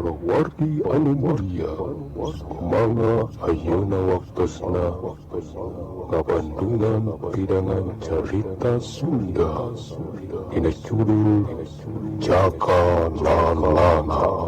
Palawargi anu mulia, mangga ayeuna waktosna ngabandungan pidangan carita Sunda dina judul Jaka Lalana.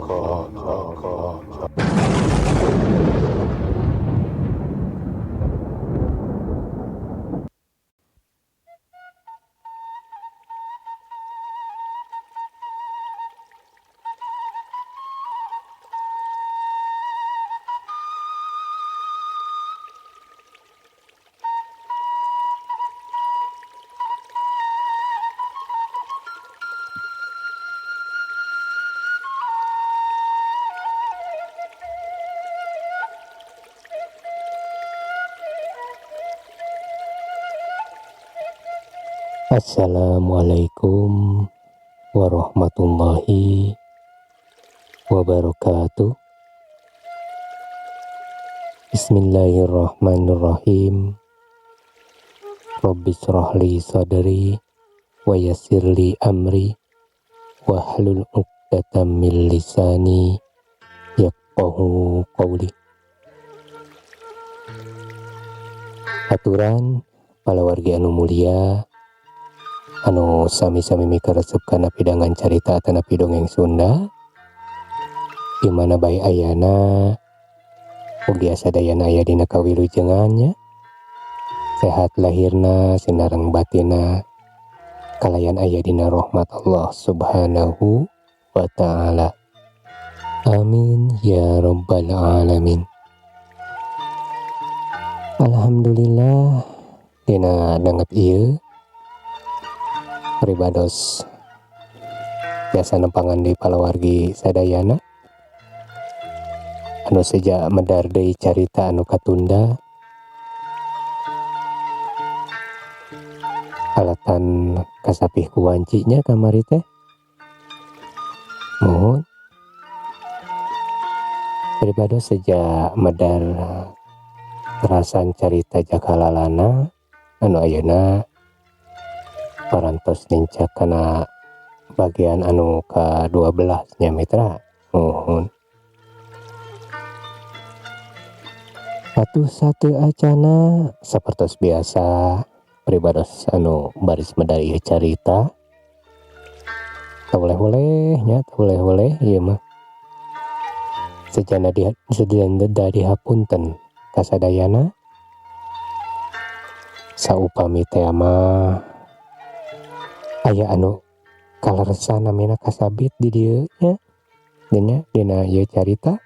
Assalamualaikum warahmatullahi wabarakatuh. Bismillahirrahmanirrahim. Rabbi shrah li sadri wa yassir li amri wahlul 'uqdatam min lisani yafqahu qawli. Aturan palawargi anu mulia anu sami-sami mikaresep kana pidangan carita atanapi dongeng Sunda di mana bae ayana mugia sadayana aya dina kawilujengannya, sehat lahirna sinareng batina kalayan aya dina rahmat Allah Subhanahu wa taala. Amin ya rabbal alamin. Alhamdulillah dina danget ieu pribados biasa nempangan di palawargi sadayana anu seja medar deui carita anu katunda alatan kasapih ku wancinya kamari teh. Muhun pribados seja medar terasan carita Jaka Lalana anu ayeuna parantos nincak kana bagian anu ka-12 nya mitra. Muhun atuh satu acana sapertos biasa pribados anu baris medar ieu carita teu boleh-boleh nya, teu boleh-boleh ieu mah sejana di sejana dari hapunten kasadayana saupami teh mah aya anu kaleresan namina kasabit di dieu nya dina dina ieu carita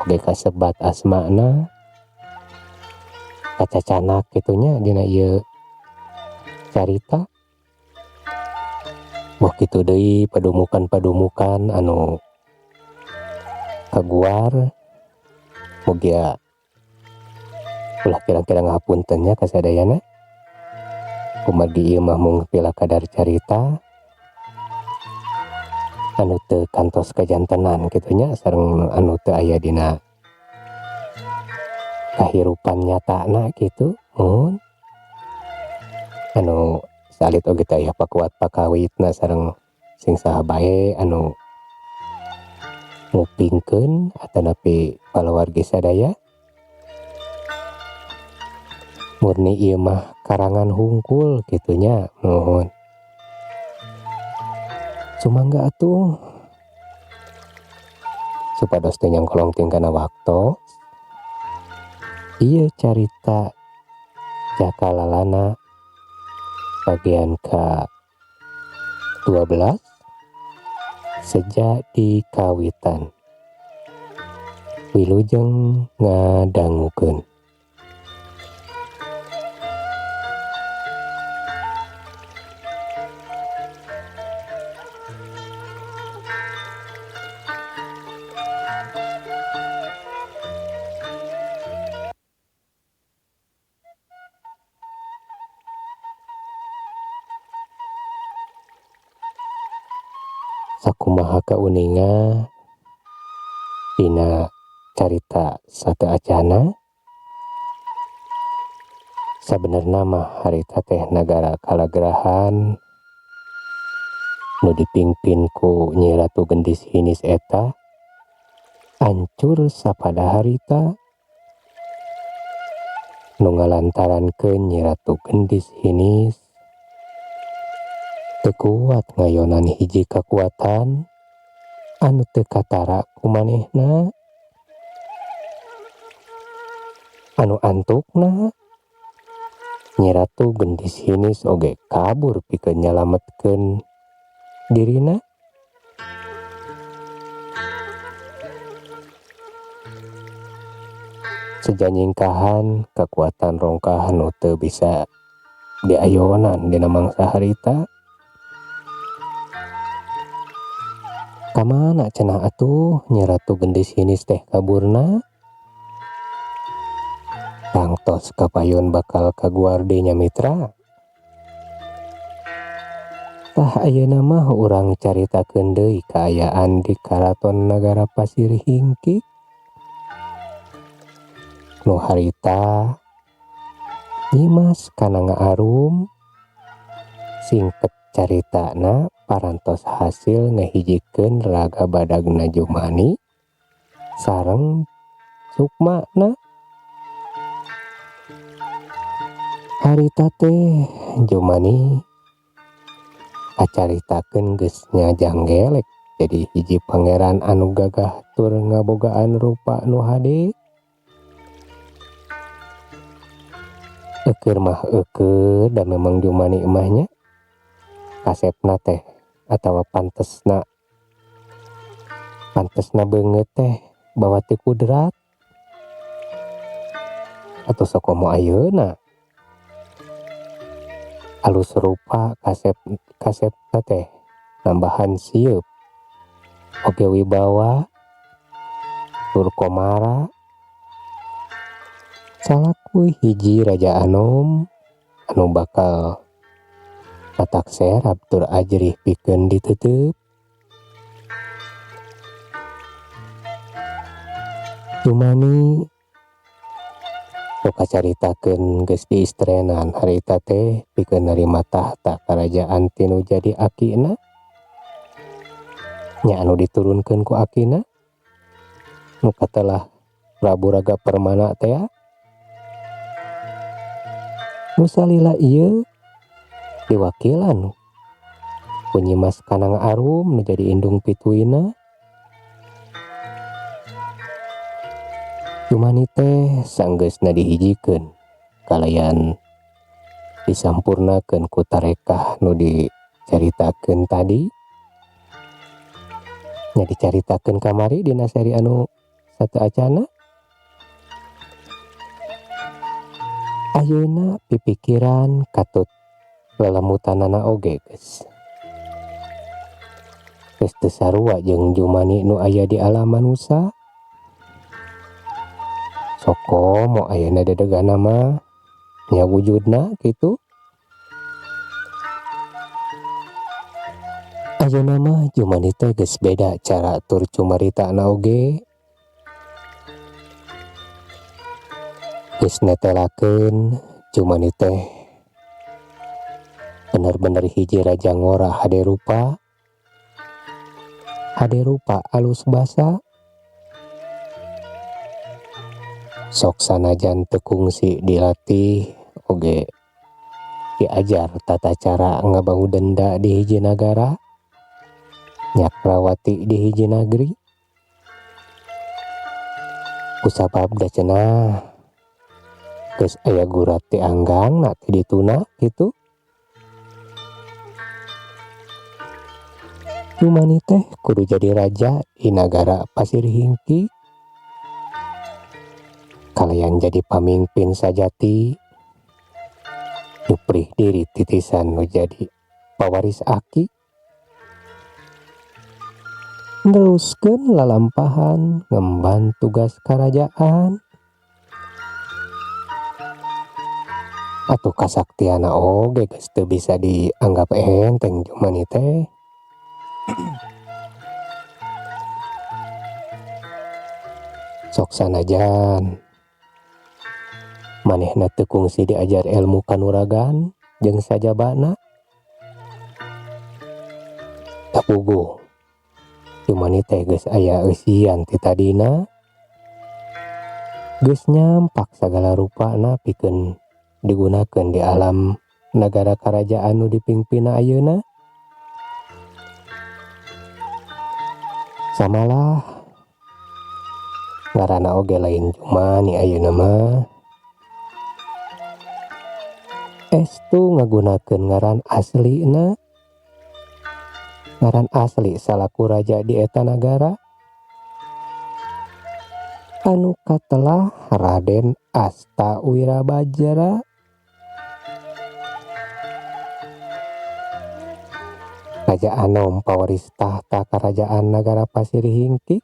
oge kasebat asmana kacacanak kitu nya dina ieu carita. Boh kitu deui padumukan-padumukan anu kaguar mugia ulah kirang-kirang ngahapunten nya kasadayana kumargi ieu mah mung pila kadar carita anu teu kantos kajantenan kitu nya sareng anu teu aya dina kahirupan nyatana kitu. Muhun anu salit oge teh aya pakuat pakawitna sareng sing saha bae anu ngupingkeun atanapi palawargi sadaya murni ieu mah karangan hungkul kitu nya. Muhun sumangga atuh supados teu nyangkolong ting kana waktos ieu carita Jaka Lalana bagian ka-12 sejak di kawitan. Wilujeng ngadangukeun. Sakumaha kauninga dina carita sateu acana sabenerna mah harita teh nagara kalagrahan nu dipingpin ku Nyi Ratu Gendis Hinis eta Ancur sapada harita nu ngalantarankeun Nyi Ratu Gendis Hinis teu kuat ngayonan hiji kakuatan anu teu katara ku manehna anu antukna Nyi Ratu Gendis Hinis oge kabur pikeun nyalametkeun dirina. Seja nyingkahan kakuatan rongkah nu teu bisa diayonan dina mangsa harita. Kamana cenah atuh Nyi Ratu Gendis Hinis teh kaburna? Tangtos kapayun bakal kaguar deui nya mitra. Tah ayeuna mah urang caritakeun deui kaayaan di Karaton Nagara Pasir Hingkik. Nu harita Nyimas Kananga Arum singket caritana parantos hasil ngahijikeun raga badagna Jumani sareng Sukmana. Harita teh Jumani kacaritakeun geus nyajanggelek jadi hiji pangeran anu gagah tur ngabogaan rupa nu hade. Eukeur mah eukeur da memang Jumani mah nya kasepna teh atawa pantesna pantesna beungeut teh bawa ti kudrat atau sakomo ayeuna alus rupa kasep kasepna teh nambahan sieup oge wibawa tur komara salaku hiji raja anom anu bakal matak serap tur ajrih pikeun diteuteup. Jumani nu kacaritakeun geus diistrenan harita teh pikeun narima tahta karajaan ti nu jadi akina nya anu diturunkeun ku akina nu katelah Prabu Raga Permana teh. Nu salila ieu diwakilan ku Nyimas Kananga Arum nu jadi indung pituina. Jumani teh sanggeusna dihijikeun kalayan disampurnakeun ku tarekah nu dicaritakeun tadi nya dicaritakeun kamari dina seri anu sateuacana. Ayeuna pipikiran katut lelemutanana oge geus geus teu sarua jeung Jumani nu aya di alam manusa. Sokomo ayeuna dedegana mah nya wujudna kitu. Ayeuna mah Jumani teh geus beda cara tur cumaritana oge. Geus netelakeun Jumani teh bener-bener hiji raja ngora hade rupa. Hade rupa alus basa. Sok sanajan teu kungsi dilatih oge diajar tata cara ngabangun denda di hiji nagara nyakrawati di hiji nagri. Kusabab da cenah geus aya gurat ti anggangna ti dituna kitu. Jumani teh kudu jadi raja di nagara Pasir Hingkik kalayan jadi pamimpin sajati nyuprih diri titisan nu jadi pawaris aki neruskeun lalampahan ngemban tugas karajaan. Atuh kasaktiana oge geus teu bisa dianggap enteng Jumani teh. Sok sanajan manehna teu kungsi diajar ilmu kanuragan jeung sajabana, kapuguh Jumani teh geus aya eusian ti tadina. Geus nyampak sagala rupana pikeun digunakeun di alam nagara karajaan nu dipingpina ayeuna. Samalah ngaranna oge lain Jumani ayeuna mah. Estu ngagunakeun ngaran aslina, ngaran asli salaku raja di eta nagara anu katelah Raden Asta Wirabajra. Raja Anom pawaris tahta karajaan nagara Pasir Hingkik.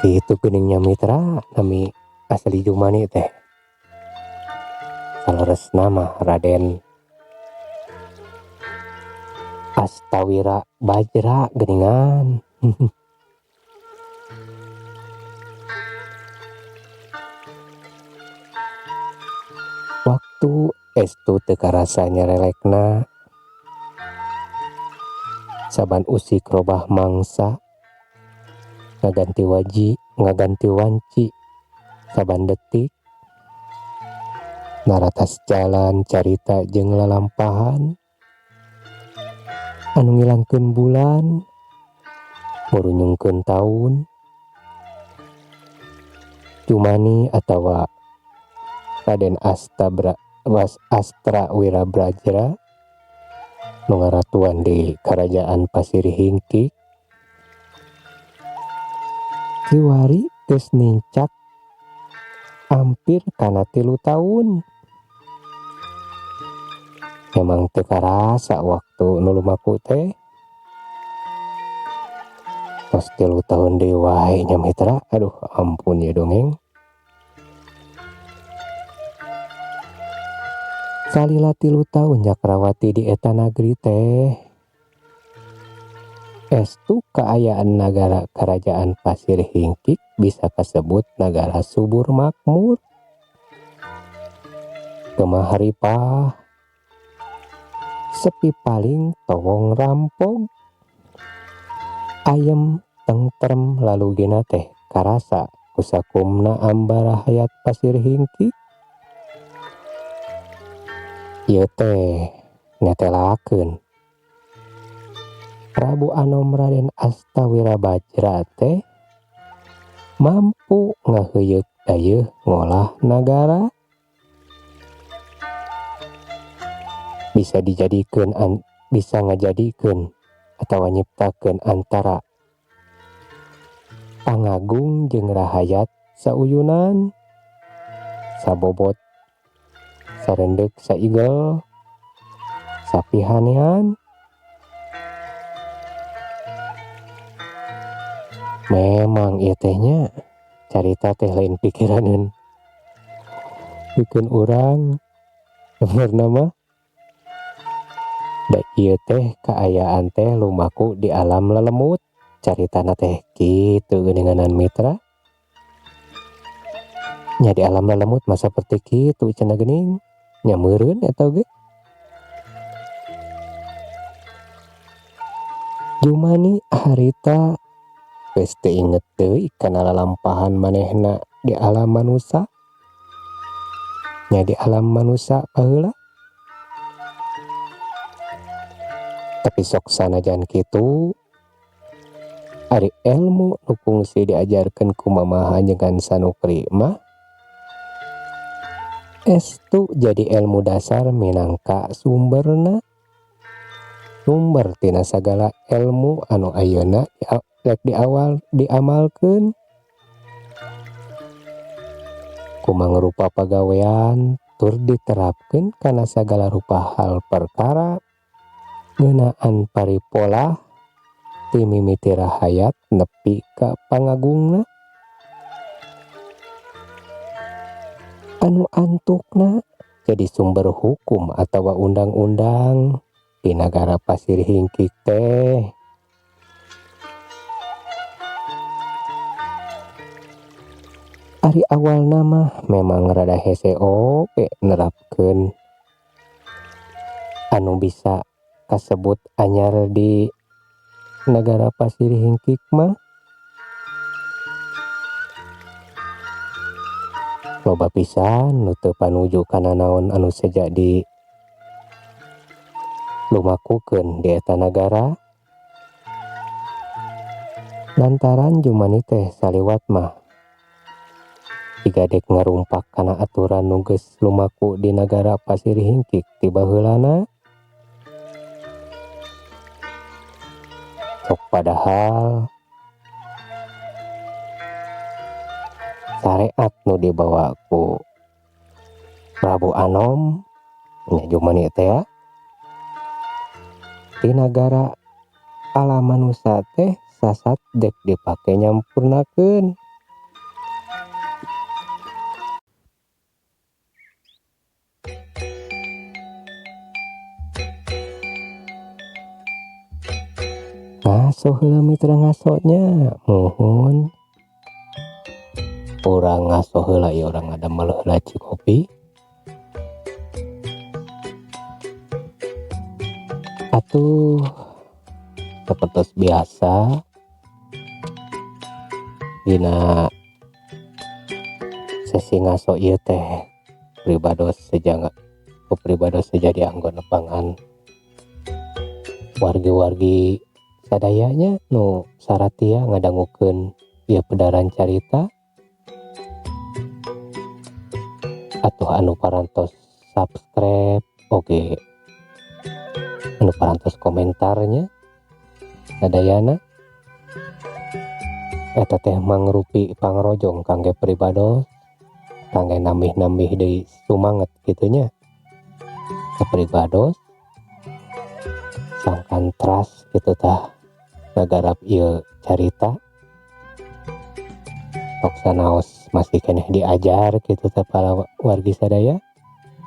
Kitu geuningnya mitra nami asli Jumani teh. Saleresna mah Raden Astawira Bajra geuningan. Waktu estu teu karasa nyarelekna, saban usik robah mangsa, ngaganti waji, ngaganti wanci, saban detik, naratas jalan carita jeung lalampahan, anu ngilangkeun bulan, murunyungkeun taun, Jumani atawa Raden Astra Wirabajra nu ngaratuan di Karajaan Pasir Hingkik kiwari geus nincak hampir kana 3 tahun. Memang teu karasa waktu nu lumaku teh. Tos 3 tahun deui wae nya mitra. Aduh ampun ya dongeng. Salila 3 tahun Nyakrawati di eta nagri teh. Estu kaayaan nagara Kerajaan Pasir Hingkik bisa kasebut nagara subur makmur. Gemah ripah, sepi paling towong rampog. Ayem tengtrem lalu gina teh karasa kusakumna ambara hayat Pasir Hingkik. Ieu teh netelakeun Prabu Anom Raden Asta Wirabajra teh mampu ngaheuyeuk dayeuh ngolah nagara. Bisa dijadikeun bisa ngajadikeun atawa nyiptakeun antara pangagung jeung rahayat sauyunan, sabobot, sarendeuk, saigel, sapihanean. Memang ieu teh nya carita teh lain pikiraneun pikeun urang sebenarna mah. Da ieu teh kaayaan teh lumaku di alam lelemut caritana teh kitu geuninganan mitra. Nya di alam lelemut mah saperti kitu cenah geuning nya meureun eta oge. Jumani harita geus teu inget deui kana lalampahan manehna di alam manusa. Nya di alam manusa baheula. Tapi sok sanajan kitu ari ilmu nu kungsi diajarkeun ku mamaha nyegan sanukri mah estu jadi ilmu dasar minangka sumberna, sumber tina sagala ilmu anu ayeuna rek di awal diamalkeun kumangrupa pagawean tur diterapkeun kana sagala rupa hal perkara ngeunaan paripola ti mimiti rahayat nepi ka pangagungna anu antukna jadi sumber hukum atawa undang-undang di nagara Pasir Hingkik teh. Ari awalna mah memang rada hese oge nerapkeun Anu bisa kasebut anyar di negara Pasir Hingkik mah loba pisan nu teu panuju kana naon anu seja di lumakukeun di eta nagara lantaran Jumani teh saliwat mah jiga dek ngarumpak kana aturan nu geus lumaku di nagara Pasir Hingkik ti baheulana. Sok padahal syariat nu dibawa ku Prabu Anom nya Jumani teh ya di nagara alam manusia teh sasat dek dipake nyampurnakeun. Ngaso heula mitra ngasonya muhun urang ngaso heula ieu urang ngadamel heula cikopi. Atuh sapertos biasa dina sesi ngaso ieu teh pribados seja ku pribados seja dianggo nepangan wargi-wargi sadayanya nu saratia ngadangukeun ieu pedaran carita atuh anu parantos subscribe oge anu parantos komentarnya sadayana eta teh mangrupi pangrojong kangge pribados kangge nambih-nambih deui sumanget kitu nya pribados sangkan teras kitu tah ngagarap ieu carita sok sanaos masih keneh diajar kitu teh para wargi sadaya.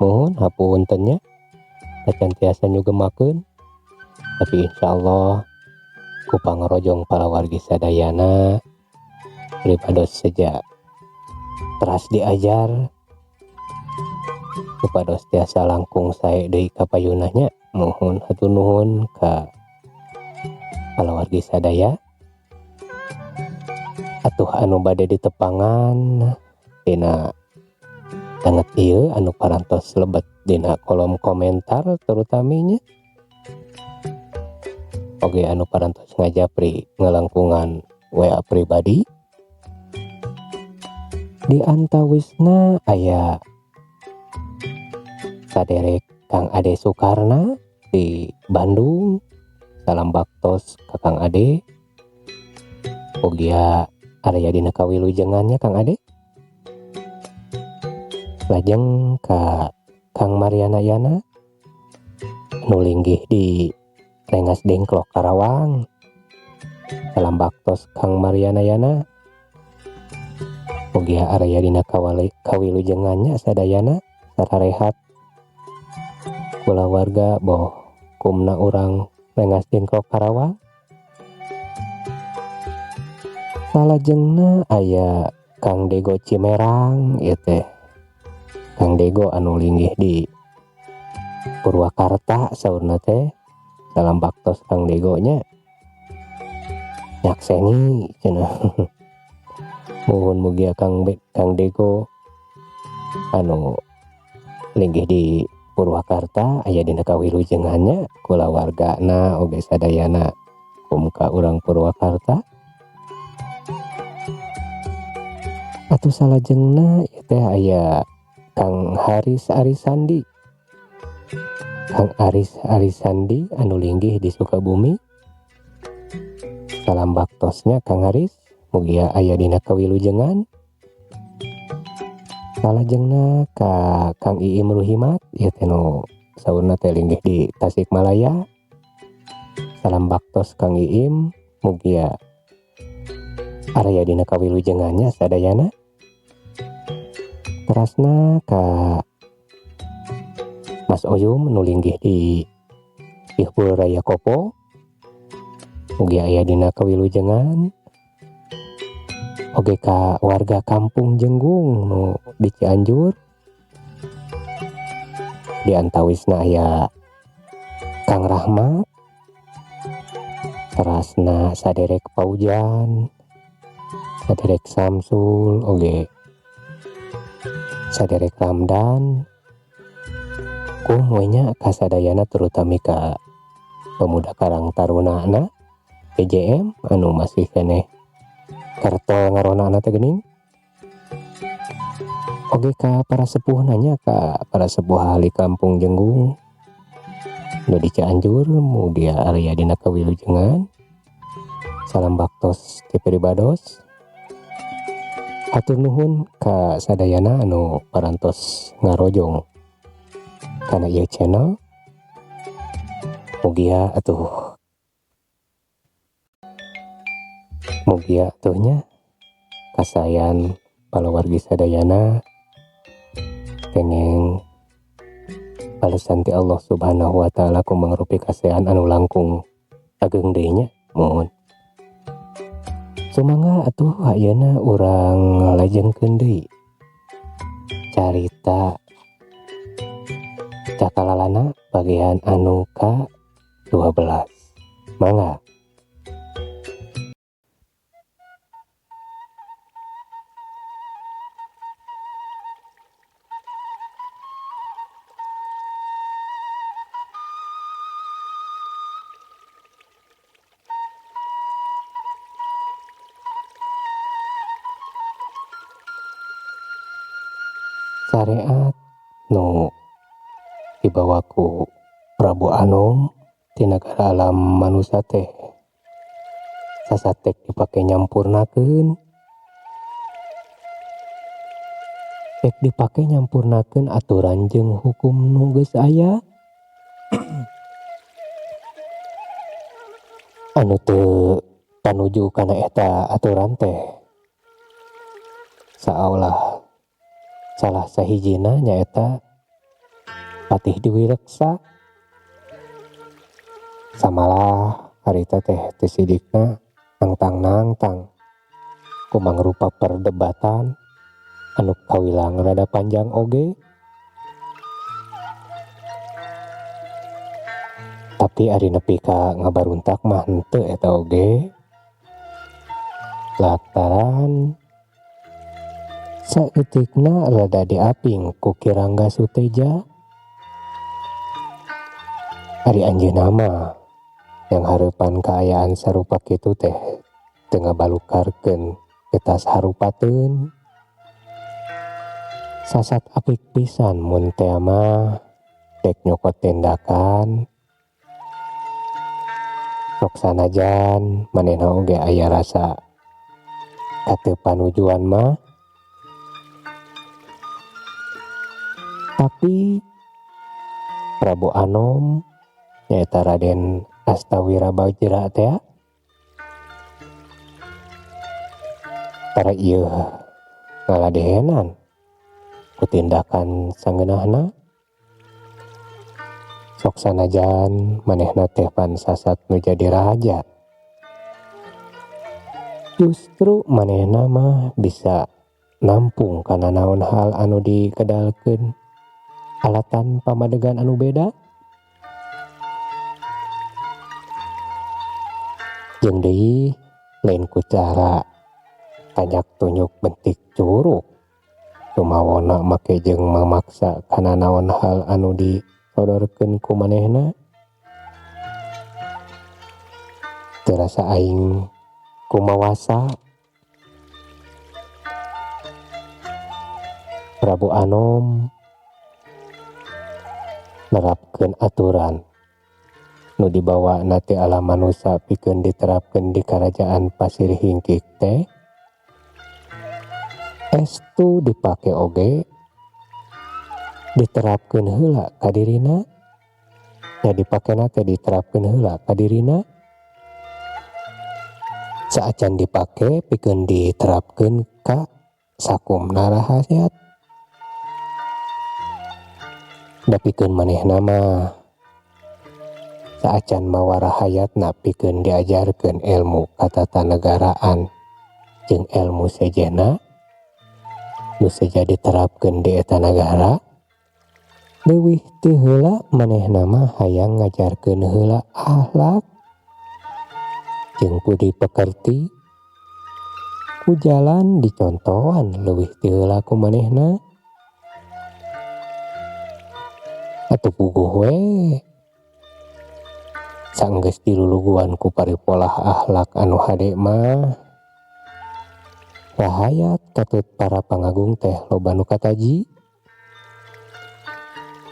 Muhun hapunten nya acan tiasa nyugemakeun tapi insyaallah ku pangrojong para wargi sadayana pribados seja teras diajar supados tiasa langkung sae deui ka payunna nya. Muhun hatur nuhun ka para wargi sadaya. Atuh anu bade ditepangan dina danget ieu anu parantos lebet dina kolom komentar terutaminya oge anu parantos ngajapri ngalangkungan WA pribadi di antawisna aya saderek Kang Ade Soekarna di Bandung. Salam baktos ka Kang Ade. Ogia area dina kawilujengannya Kang Ade. Lajeng ka Kang Mariana Yana nu linggih di Rengas Dengklok Karawang. Salam baktos Kang Mariana Yana. Ogia area dina kawilujengannya sadayana sararehat kulawarga boh kumna urang Rengas Dengklok Karawang. Salajengna aya Kang Dego Cimerang ieu teh Kang Dego anu linggih di Purwakarta saurna teh. Salam baktos Kang Dego nya nyakseni cenah. Muhun mugia Kang Dego anu linggih di Purwakarta aya dina kawilujengannya kulawargana oge sadayana kumka urang Purwakarta. Atuh salajengna ieu teh aya Kang Haris Arisandi. Kang Aris Arisandi anu linggih di Sukabumi. Salam baktosnya Kang Haris, mugia aya dina kawilujengan. Salajengna ka Kang Iim Ruhimat ieu teh nu saurna teh linggih di Tasikmalaya. Salam baktos Kang Iim, mugia area dina kawilujengannya sadayana. Terasna ka Mas Oyum nu linggih di Ihpul Raya Kopo, mugia aya dina kawilujengan. Oge ka warga Kampung Jenggung nu di Cianjur, di antawisna aya Kang Rahmat, terasna saderek Paujan, saderek Samsul oge saderek Ramdan, kum we nya kasadayana terutami ka pemuda Karang Taruna na PJM anu masih keneh kertol ngaronana teh geuning. Oge ka para sepuh nanya ka para sepuh ahli kampung Jenggung nu di Cianjur mugia area dina kawilujengan. Salam baktos ti pribados. Hatur nuhun ka sadayana anu parantos ngarojong kana ieu channel. Mugia atuh mugia atuh nya kasayan palawargi sadayana kengeng balesan ti Allah Subhanahu wa taala ku mangrupi kasehan anu langkung ageng deui nya. Mohon sumangga atuh ayeuna urang lajengkeun deui carita Cakalalana bagian anu ka 12. Mangga. Syariat nu dibawa ku Prabu Anom ti nagara alam manusia teh sasatek dipake nyampurnakeun, rek dipake nyampurnakeun aturan jeung hukum nu geus aya anu teu panuju kana eta aturan teh saolah salah sahijina nyaeta Patih Diwireksa. Samalah harita teh teu sidikna nangtang-nangtang kumangrupa perdebatan anu kawilang rada panjang oge. Tapi ari nepi ka ngabaruntak mah henteu eta oge. Lantaran saeutikna rada diaping ku Ki Rangga Suteja. Ari anjeunna mah yang hareupan kaayaan sarupa kitu teh teu ngabalukarkeun getas harupateun. Sasat apik pisan mun teh mah dek nyokot tindakan. Sok sanajan manehna oge aya rasa kateu panujuan mah. Tapi Prabu Anom nyaeta Raden Astawira Bajra teh tara ieu ngaladehenan ku tindakan sangeunahna. Sok sanajan manehna teh pan sasat nu jadi raja. Justru manehna mah bisa nampung kana naon hal anu dikedalkeun alatan pamadegan anu beda. Jeung deui lain ku cara tanyak tunjuk bentik curug sumawona make jeung mamaksa kana naon hal anu disodorkeun ku manehna. Terasa aing kumawasa Prabu Anom nerapkeun aturan nu dibawa na ti alam manusia pikeun diterapkeun di kerajaan Pasir Hingkik teh estu dipake oge diterapkeun heula ka dirina nya dipakena teh diterapkeun heula ka dirina saacan dipake pikeun diterapkeun ka sakumna rahasiat. Da pikeun manehna mah saacan mawa rahayatna pikeun diajarkeun ilmu katatanegaraan jeung ilmu sejenna nu seja diterapkeun di eta nagara. Leuwih ti heula manehna mah hayang ngajarkeun heula akhlak jeung budi pekerti ku jalan dicontohan leuwih ti heula ku manehna. Atuh puguh we sanggeus diluluguan ku paripolah akhlak anu hade mah. Rahayat katut para pangagung teh loba nu kataji.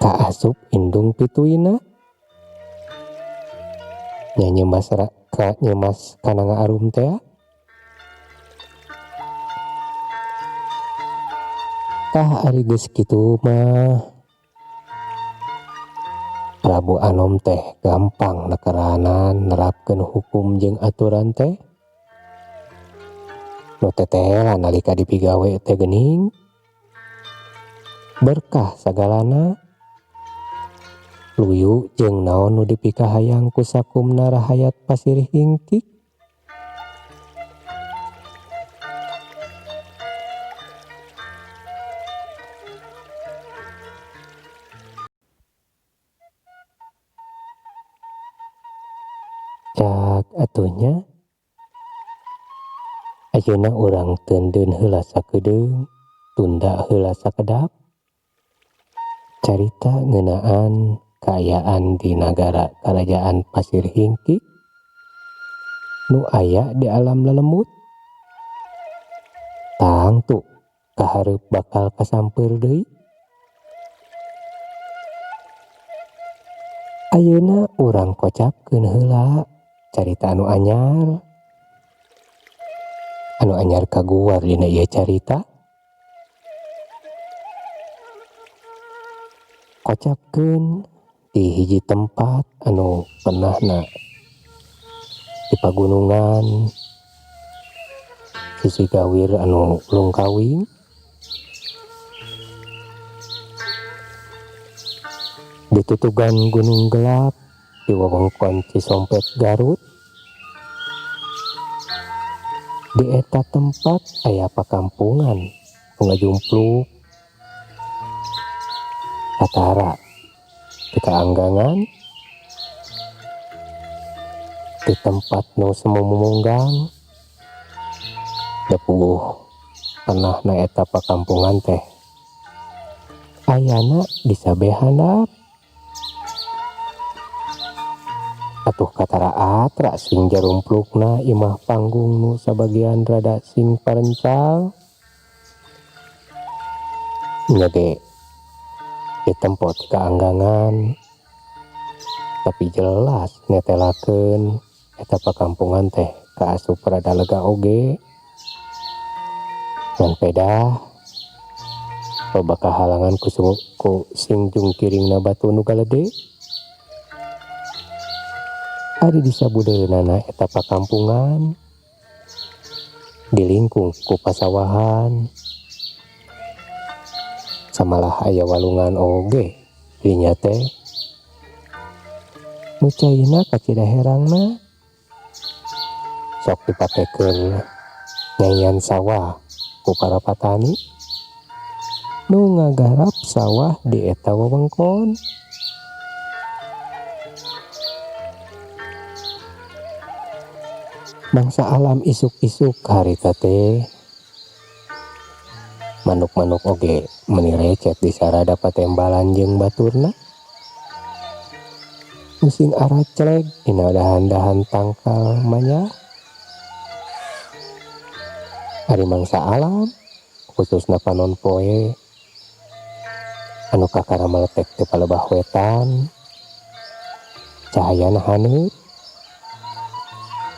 Kaasup indung pituina. Nya nyemas ka nyemas kana ngaarum teh. Tah ari geus kitu mah Prabu Anom teh gampang nekeranan nerapkeun hukum jeung aturan teh. Nu tetela nalika dipigawe teh geuning. Berkah sagalana. Luyu jeung naon nu dipikahayang ku sakumna rahayat Pasir Hingkik. Cak atuh nya. Ayeuna urang teundeun heula sakedeung, tunda heula sakedap. Carita ngeunaan kaayaan di nagara Karajaan Pasir Hingkik nu aya di alam lelembut. Tangtu kahareup bakal kasampeur deui. Ayeuna urang kocapkeun heula carita anu anyar. Anu anyar kaguar dina ieu carita. Kocapkeun di hiji tempat anu pernahna di pagunungan sisi gawir anu lungkawing. Ditutugan Gunung Gelap di wewengkon Cisompet Garut. Di eta tempat aya pakampungan nu ngajumpluk katara di kaanggangan di tempat nu semu mumunggang da puguh penahna eta pakampungan teh ayana di sabehanap. Atuh katara atra sing jarumplukna imah panggung nu sabagian rada sing parencal. Nya ge ditempo ti kaanggangan tapi jelas netelakeun eta pakampungan teh kaasup rada lega oge. Ngan pedah loba kahalangan ku sing jungkiringna batu nu galede. Ari disabudeunana eta pakampungan dilingkung ku pasawahan samalah aya walungan oge dinya teh nu caina kacida herangna sok dipakekeun nyayan sawah ku para patani nu ngagarap sawah di eta wewengkon. Mangsa alam isuk-isuk harita teh manuk-manuk oge meuni recet di sarada patembalan jeung baturna. Musing aracleg dina dahan-dahan tangkal manyah. Ari mangsa alam khususna panon poe anu kakara meletek teu palebah wetan cahayana haneut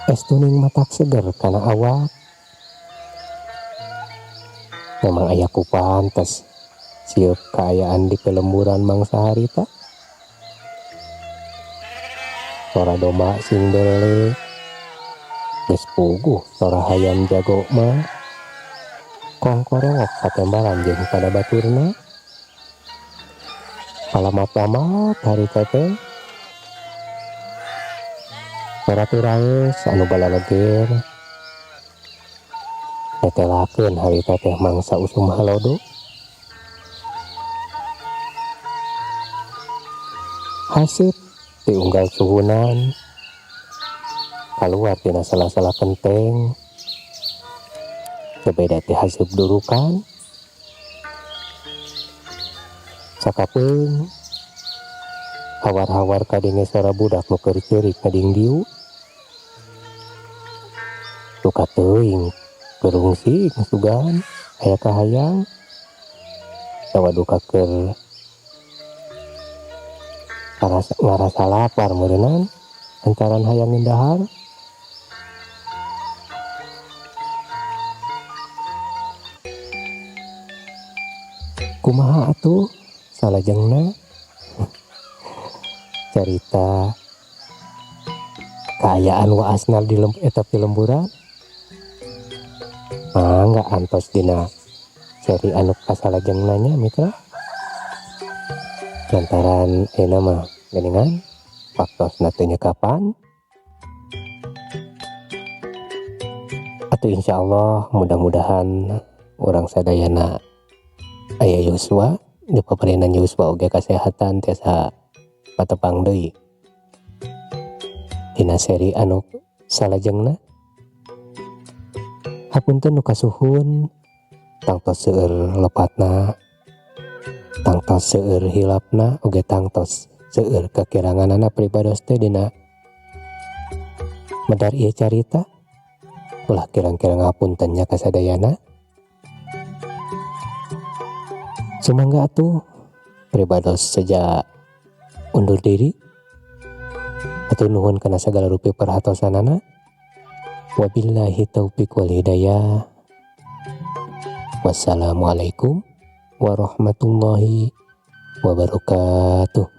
es tuning matak seger kana awak. Memang aya ku pantes sieup kaayaan di pelemburan mangsa harita. Sora domba sing berele geus puguh sora hayam jago mah kongkorongok katembalan jeung pada baturna. Palamat-lamat harita teh sora tiraes anu balaleger netelakeun harita teh mangsa usum halodo. Haseup ti unggal suhunan kaluar tina sela-sela kenteng teu beda ti haseup durukan. Sakapeung hawar-hawar kadenge sora budak nu keur ceurik ngadingdiu. Duka teuing gerungsing sugan aya kahayang atawa duka keur ngarasa lapar meureunan lantaran hayang dahar. Kumaha atuh salajengna carita kaayaan waasna di eta pilemburan? Mangga antos dina seri anu kasalajengna nya mitra. Lantaran ayeuna mah geuningan waktosna teu nyekapan. Atuh insyaallah mudah-mudahan urang sadayana aya yuswa, dipaparinan yuswa oge kasehatan tiasa patepang deui dina seri anu salajengna. Hapunten nu kasuhun, tangtos seueur lepatna, tangtos seueur hilapna, oge tangtos seueur kakiranganana pribados teh dina medar ieu carita. Ulah kirang-kirang hapunten nya kasadayana. Sumangga atuh pribados seja undur diri. Hatur nuhun kana sagala rupi perhatosanana. Wabillahi taufik wal hidayah. Wassalamualaikum warahmatullahi wabarakatuh.